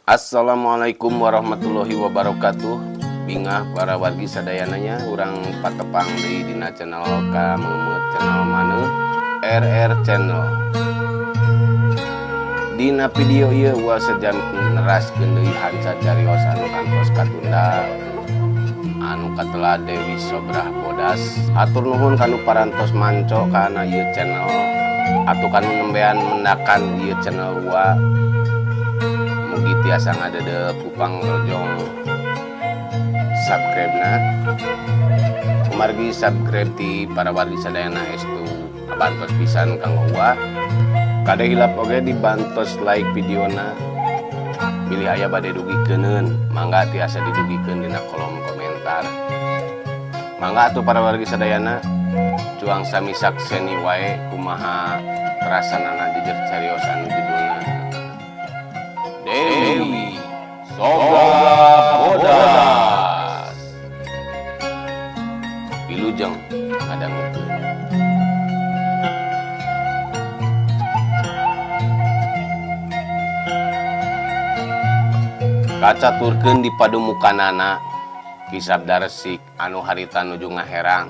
Assalamualaikum warahmatullahi wabarakatuh. Bingah para wargi sadayananya, urang patepang deui dina channel Ka Meumeuet, channel maneuh RR Channel. Dina video ieu Uwa sejam neraskeun deui hanca carios anu kantos katunda, anu katela Dewi Sobrah Bodas. Hatur nuhun kanu parantos manco kana ieu channel atau kanu nembean mendakan ieu channel Uwa. Mugi tiasa ngadede kupang rojong subscribe na, kumargi subscribe ti para wargi sadayana estu abantos pisan kanggo Uwa. Kade hilap oge dibantos like videona. Bilih aya bade dugikeun, mangga tiasa didugikeun dina kolom komentar. Mangga atuh para wargi sadayana, cuang sami sakseni wae kumaha perasanana jejer cariosan judulna Dewi Sobra Bodas. Wilujeng ngadangukeun. Kacaturkeun di padumukanana Ki Sabda Resik anu harita nuju ngaherang.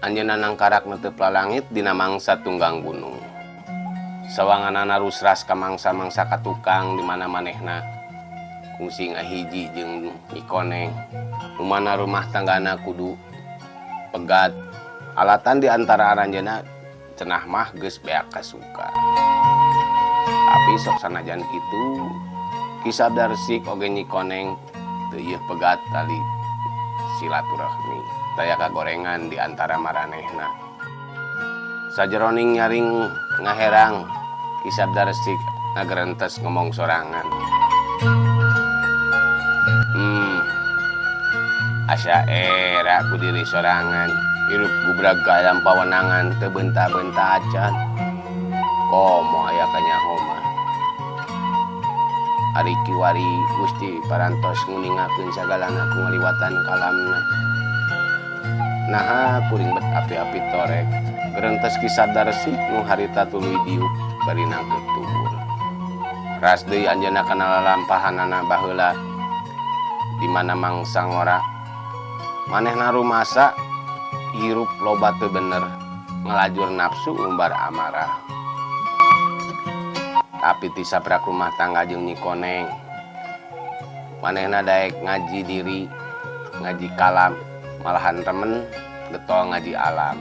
Anjeunna nangkarak netep lalangit dina mangsa tunggang gunung. Sawanganana rusras ka mangsa-mangsa katukang di mana manehna kungsi ngahiji jeung Nyi Koneng. Nu mana rumah tanggana kudu pegat. Alatan di antara aranjeunna cenah mah geus beak kasuka. Tapi sok sanajan kitu, Ki Sabda Resik oge Nyi Koneng teu ieu pegat tali silaturahmi. Taya kagorengan di antara maranehna. Sajeroning nyaring ngaherang, Ki Sabda Resik ngagerentes ngomong sorangan. Asa era ku diri sorangan, hirup gubrag ka alam pawenangan teu benta-benta acan. Komo aya kanyaho mah. Ari kiwari Gusti parantos nguningakeun sagalana ku ngaliwatan kalamna. Naha kuring bet api-api torek. Gerentes Ki Sabda Resik nu harita tuluy diuk bari nangkep tubur. Ras deui anjeunna kana lalampahanana baheula di mana mangsa ngora. Manehna rumasa hirup loba teu bener, ngalajur nafsu umbar amarah. Tapi ti saprak rumah tangga jeung Nyi Koneng, manehna daek ngaji diri, ngaji kalam, malahan remen getol ngaji alam.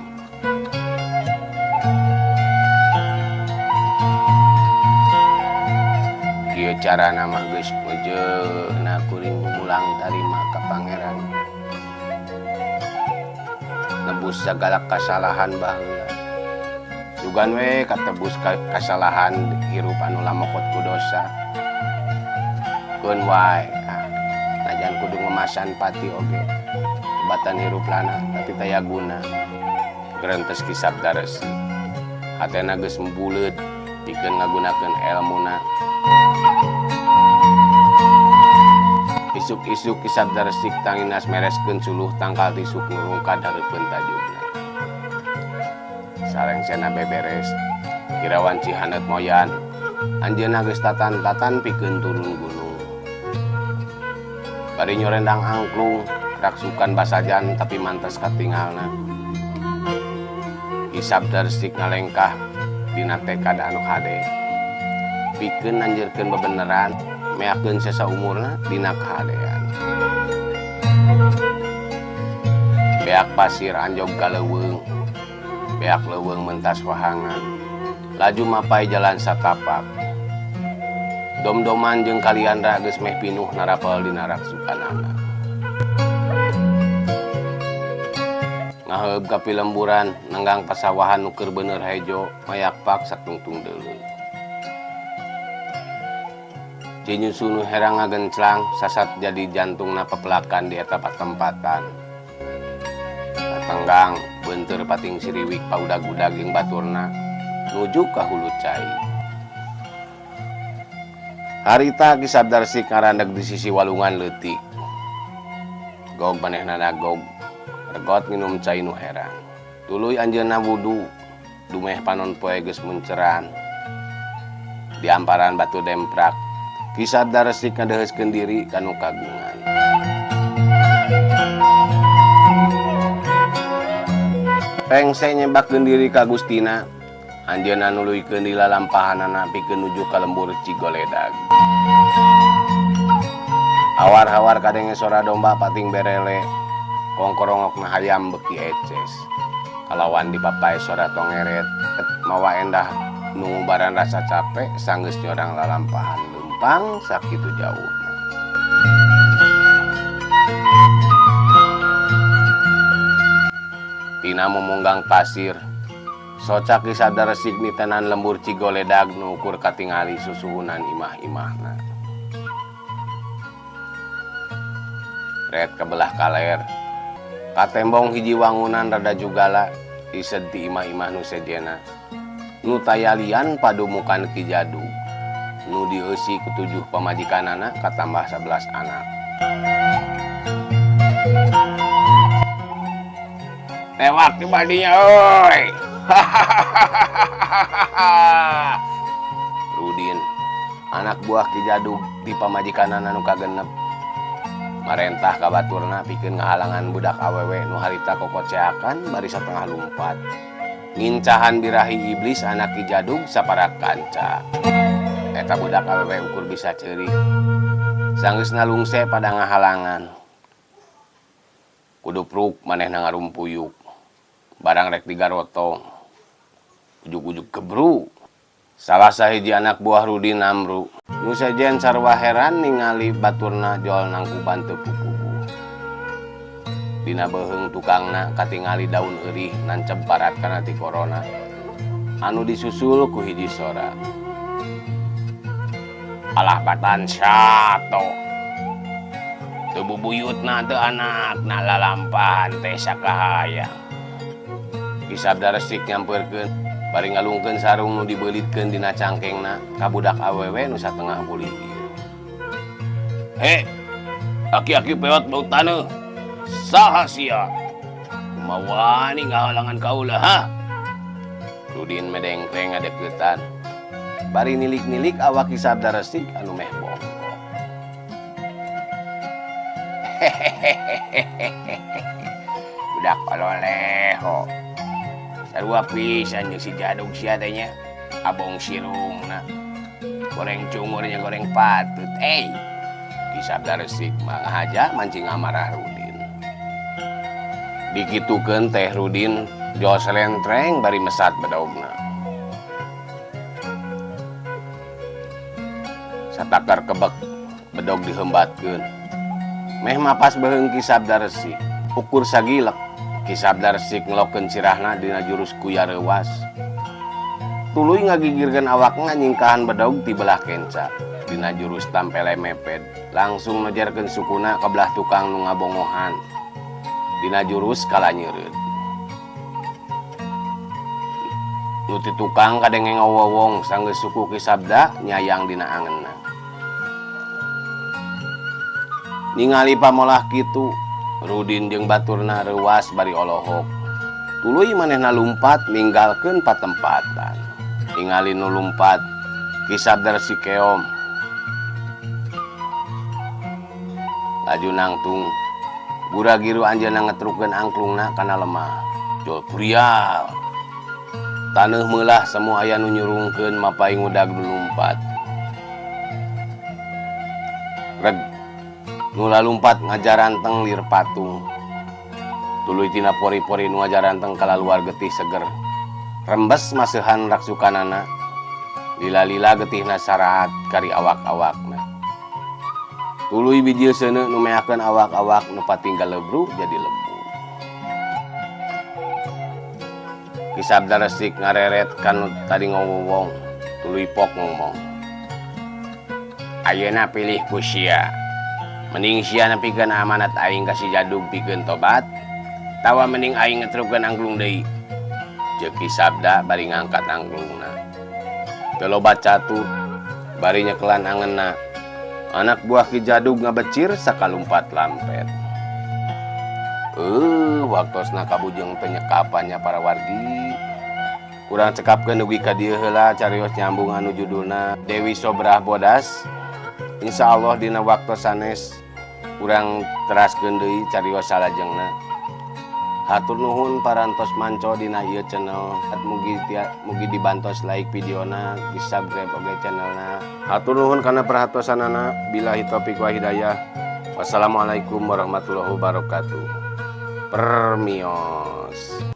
Kieu carana mah geus meujeuhna kuring mulang tarima ka pangeran. Nebus sagala kasalahan baheula. Dugan we katebus kasalahan hirup anu lamokot ku dosa. Keun wae, najan kudu ngemasan pati oge. Batan hirup lana tapi taya guna. Gerentes Ki Sabda Resik. Hatena geus mbuleud pikeun ngagunakeun elmuna. Isuk-isuk Ki Sabda Resik tanginas mereskeun suluh tangkal tisuk nurungkad hareupeun tajugna. Sarengsena beberes, kirawan Cihanet moyan, anjeunna geus tatan-tatan pikeun turun gunung. Bari nyorendang angklung, raksukan basajan tapi mantes katingalna. Ki Sabda Resik ngalengkah dina tekad anu hade. Pikeun nanjeurkeun bebeneran, meakeun sesa umurna dina kahadean. Beak pasir anjog ka leuweung, beak leuweung mentas wahangan. Laju mapai jalan satapak. Dom-doman jeung kaliandra geus meh pinuh narapel dina raksukanana. Ngaheub ka pilemburan nenggang pasawahan nu keur beuneur hejo mayakpak satungtung deuleu. Cinyusu nu herang ngagenclang sasat jadi jantungna pepelakan di eta patempatan. Katenggang beunteur pating siriwik paudag-udag jeung baturna nuju ka hulu cai. Harita Ki Sabda Resik ngarandeg di sisi walungan leutik. Gog manehna nagog, regot nginum cai nu herang. Tuluy anjeunna wudu, dumeh panon poe geus munceran. Di amparan batu demprak, Ki Sabda Resik ngadeheuskeun diri ka nu kagungan. Rengse nyebakkeun diri ka Gustina, anjeunna nuluykeun di lalampahanana pikeun nuju ka lembur Cigoledag. Hawar-hawar kadenge sora domba pating berele, kongkorongokna hayam beuki eces. Kalawan dipapae sora tongeret, mawa endah nu ngubaran rasa capek sanggeus nyorang lalampahan leumpang sakitu jauhna. Tina mumunggang pasir, socak Ki Sabda Resik nitenan lembur Cigoledag nu ukur katingali susuhunan imah-imahna. Ret kebelah kaler, katembong hiji wangunan rada jugala ised ti imah-imah nu sejena. Nu tayalian padumukan Ki Jadug, nu dieusi ku 7 pamajikanana katambah 11 anak. Tewak di badinya euy. Rudin, anak buah Ki Jadug di pamajikanana nu kagenep. Marentah ka baturna pikeun ngahalangan budak awewe nu harita kokoceakan bari satengah lumpat. Ngincahan birahi iblis anak Ki Jadug saparak kanca. Eta budak awewe ukur bisa ceurik. Sanggeusna lungse pada ngahalangan. Kudu pruk manehna ngarumpuyuk. Barang rek digarotong. Ujug-ujug kebru. Salah sahiji anak buah Rudin Amru. Nu sejen sarua heran ningali baturna jol nangkuban teu pupuhu. Dina beuheung tukangna katingali daun eurih nancep barat kana ti korona. Anu disusul ku hiji sora. Alah batan sato. Teu bubuyutna teu anakna lalampahan teh sakahayang. Ki Sabda Resik nyampeurkeun bari ngalungkeun sarung nu dibeulitkeun dina cangkengna ka budak awewe nu satengah buligir. He, aki-aki peot bau taneuh. Saha sia? Kumaha wani ngahalangan kaula, ha? Rudin medengkreng ngadeuketan. Bari nilik-nilik awak Ki Sabda Resik anu meh bongkok. Hehehehe. Budak ololeho. Sarua pisan jeung si Jadug sia teh nya. Abong sirungna. Goreng cungur nya goreng patut. Ki Sabda Resik mah ngahaja mancing amarah Rudin. Dikitukeun teh Rudin jol selentreng bari mesat bedogna. Satakar kebek bedog dihembatkeun. Meh mapas beuheung Ki Sabda Resik. Ukur sagilek Ki Sabda Resik ngelokeun sirahna dina jurus kuya reuwas. Tuluy ngagigirkeun awakna nyingkahan bedog ti belah kenca. Dina jurus tampele meped langsung nojerkeun sukuna ka belah tukang nu ngabongohan. Dina jurus kalanyeureud. Nu ti tukang kadenge ngawowong sanggeus suku Ki Sabda nyayang dina angenna. Ningali pamolah kitu, Rudin jeung baturna reuwas bari olohok. Tuluy manehna lumpat ninggalkeun patempatan. Ningali nu lumpat, Ki Sabda Resik keom. Laju nangtung, gura-giru anjeunna ngetrukeun angklungna kana lemah. Jol purial. Taneuh meulah semu aya nu nyurungkeun mapai ngudag nu lumpat. Reg nu lalumpat ngajaranteng lir patung. Tuluy tina pori-pori nu ngajaranteng kalaluar getih seger. Rembes maseuhan raksukanana. Lila-lila getihna saraat kari awak-awakna. Tuluy bijil seuneu nu meakeun awak-awak nu patinggal lebru jadi lebu. Ki Sabda Resik ngareret kan tadi ngowowong, tuluy pok ngomong. Ayeuna pilih ku sia. Mending sia nepikeun amanat aing ka si Jadug pikeun tobat, tawa mending aing ngetrukeun angklung deui. Ceuk Ki Sabda bari ngangkat angklungna. Teu loba catu bari nyekelan angenna. Anak buah Ki Jadug ngabecir sakalumpat lampet. Waktosna kabujeng teh nyekapannya para wargi. Kurang cekapkeun dugi ka dieu heula carios nyambung anu judulna Dewi Sobrah Bodas. Insya Allah dina waktu sanes urang teraskeun deui carios salajengna. Hatur nuhun parantos manco dina ieu channel. Mugi mugi dibantos like videona, di subscribe oge channelna. Hatur nuhun kana perhatosanana. Billahi taufik wa hidayah. Wassalamualaikum warahmatullahi wabarakatuh. Permios.